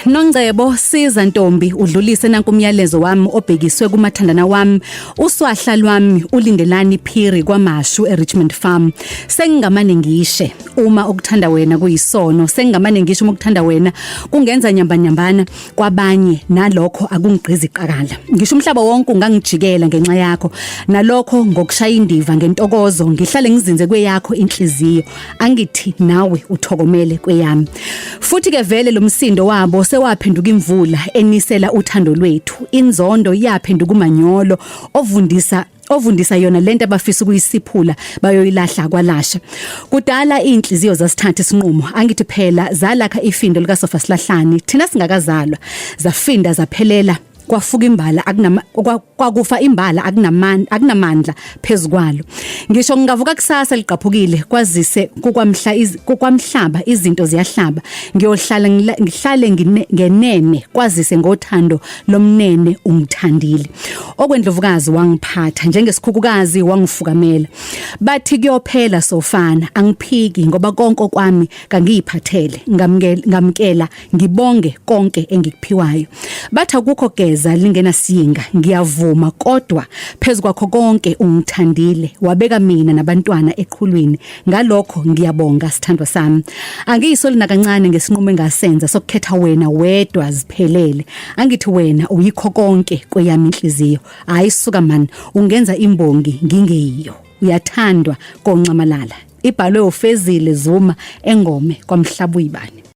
Nongcebo siza ntombi udlulise nanku umyalezo wami obhekiswe kumathandana wami uswahla lwami ulindelani Phiri kwaMashu eRichmond Farm. Sengingamane ngishe uma ukuthanda wena kuyisono, sengingamane ngisho uma ukuthanda wena kungenza nyambanyambana kwabanye, nalokho akungigqizi iqakala. Ngisho umhlaba wonke ungangijikela ngenxa yakho, nalokho ngokushaya indiva ngentokozo ngihlale ngizinze kweyakho inhliziyo. Angithi nawe uthokomele kweyami. Futhi ke vele lo msindo wabo sewaphenduka imvula enisela uthando lwethu. Inzondo iyaphenduka umanyolo ovundisa yona lento abafisa ukuyisiphula bayoyilahla kwalasha. Kudala inhliziyo zasithatha isinqumo, angithi phela zalakha ifindo likasofa silahlani thina singakazalwa, zafinda zaphelela kwafuka imbala akunama kwakufa imbala akunamandla akunamandla phezukwalo. Ngisho ngingavuka kusasa liqaphukile kwazise kukwamhla kukwamhlaba izinto ziyahlaba, ngiyohlala ngihlale ngenene kwazise ngothando lomnene ungithandile. Okwendlovukazi wangiphatha njengesikhukukazi wangifukamela, bathi kuyophela sofana, angiphiki ngoba konke okwami kangiyiphathele, ngamukela ngamukela ngibonge konke engikuphiwayo. Bathi akukho geza lingena siyinga, ngiyavuma, kodwa phezukwakho konke ungithandile wabeka mina nabantwana eqhulwini, ngalokho ngiyabonga sithandwa sami. Angiyisoli nakancane ngesinqumo engasenza sokukhetha wena wedwa ziphelele. Angithi wena uyikho konke kweyami inhliziyo. Hayi suka man, ungenza imbongi ngingeyiyo. Uyathandwa konxamalala. Ibhalwe uFezile Zuma engome kwamhlabuyibani.